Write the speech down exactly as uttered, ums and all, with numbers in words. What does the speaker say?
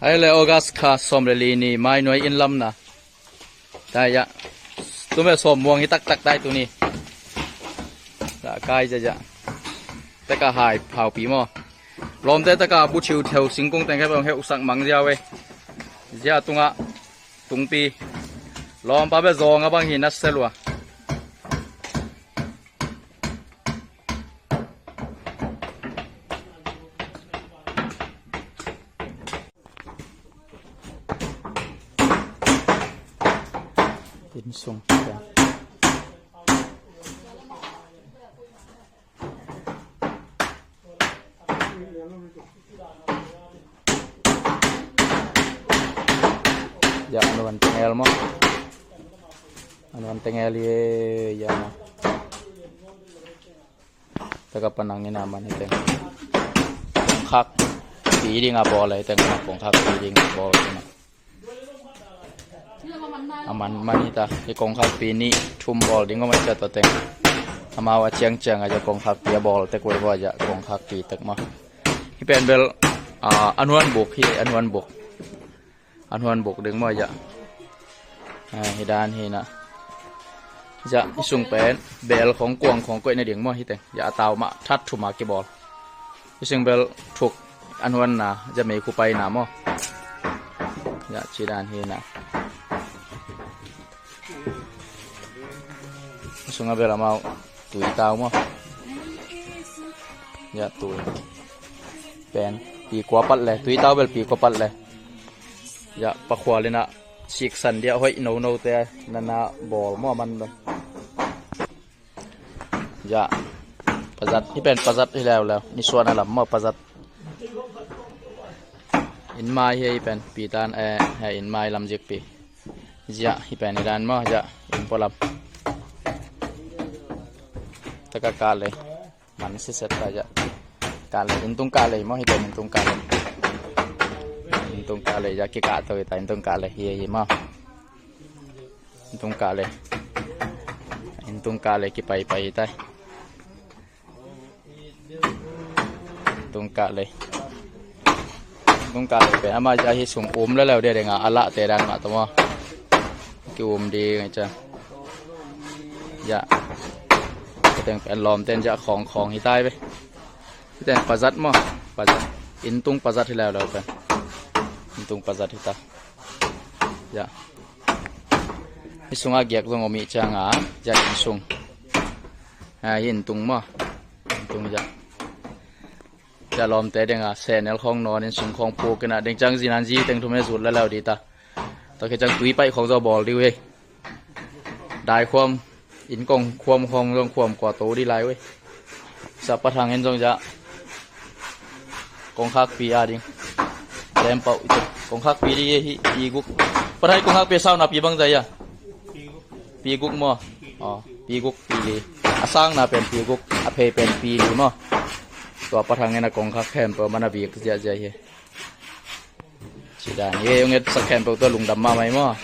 Hai le August kha sawm le li ni, mai nuai inn lam na. Tai ya. Tume sawm muang hi taktak tai tuni. Za kai za za. Taka hai phau pi maw. Lawmte taka bu thiu theu singkung teng khe bang heu sak mang zia ve. Zia tunga tungpi. Lawmpa be zong a bang hi na selua. Inn sung. Ya, anu an tengel mo. Anu an tengel ye, ya mo. Taka panang ina man hiteng. Kongkhak pi ding a bawl hiteng, kongkhak pi ding a bawl hiteng. A man man hita, hi kongkhak pi nih thum bawl ding om a cia to teng. Amau a ciangciang a cia kongkhak pi a bawl tek wei bawl a cia kongkhak pi tek ma. Hi pen bel, a, a nuan buk hi, a nuan buk. An huan buk ding maw, ya. Hi dan hi na. Ya, i sung pen bel khong kuang khong koih na ding maw hiteng. Ya, a tau mah that thuma kibawl. I sung bel thuk an huan na, ya, mei khu pai na maw. Ya, ci dan hi na. I sung a bel amau tui tau maw. Ya, tui pen pi kua pat le, tui tau bel pi kua pat le. Ya, pakhual ina siksan dia hoih nono te nana bawl maw a man don. Ya, pazat hi pen pazat hi leuleu, nisuan a lam maw pazat. In mai hi pen pi tan, eh, he in mai lam zik pi. Ya, hi pen hi dan maw, ya, in pualam. Taka kah le. Man siset ta ya. Kah le, inntung kah le hi maw, hi pen inntung kah le. Inntung kah le ya, kikah to hi ta, inntung kah le hi hi maw. Inntung kah le. Inntung kah le kipai pai hi ta. Inntung kah le. Inntung kah le pen ama ya hi sung um le leu dia denga, a lah te dan mah to maw. Ki um ding hi ciang. Ya. Ka teng pen lawm ten ya khawng khawng hi tai ve. Hi ten pazat maw. Pazat. Inntung pazat hi leu leu pen. Inntung pazat hi ta. Ya. Hi sunga giak zong om hi cianga. Ya, inn sung. Ha, hi inntung maw. Inntung ya. Ya, lawmte denga senel khawng nawn in sung khawng puk ina ding ciang zinan zi teng thum he zut le leu di ta. Tua khit ciang tui paih khawng zaw bawl dih uh hi. Dai khuam, inn kong khuam khawng zong khuam kua to dih lai uh hi. Sa Pa Thang in zong ya kongkhak pi a ding. Lem pauh i tuk kongkhak pi dih hi, pi guk. Pa Thang, kongkhak pi a sauna pi bang zai a? Pi guk maw. Aw, pi guk pi li. A sangna pen pi guk, a phei pen pi li maw. Tua Pa Thang in a kongkhak khempeuh man a vik ziahziah hi. Ci dan hi, hong etsak khempeuh tua lungdam mahmah hi maw.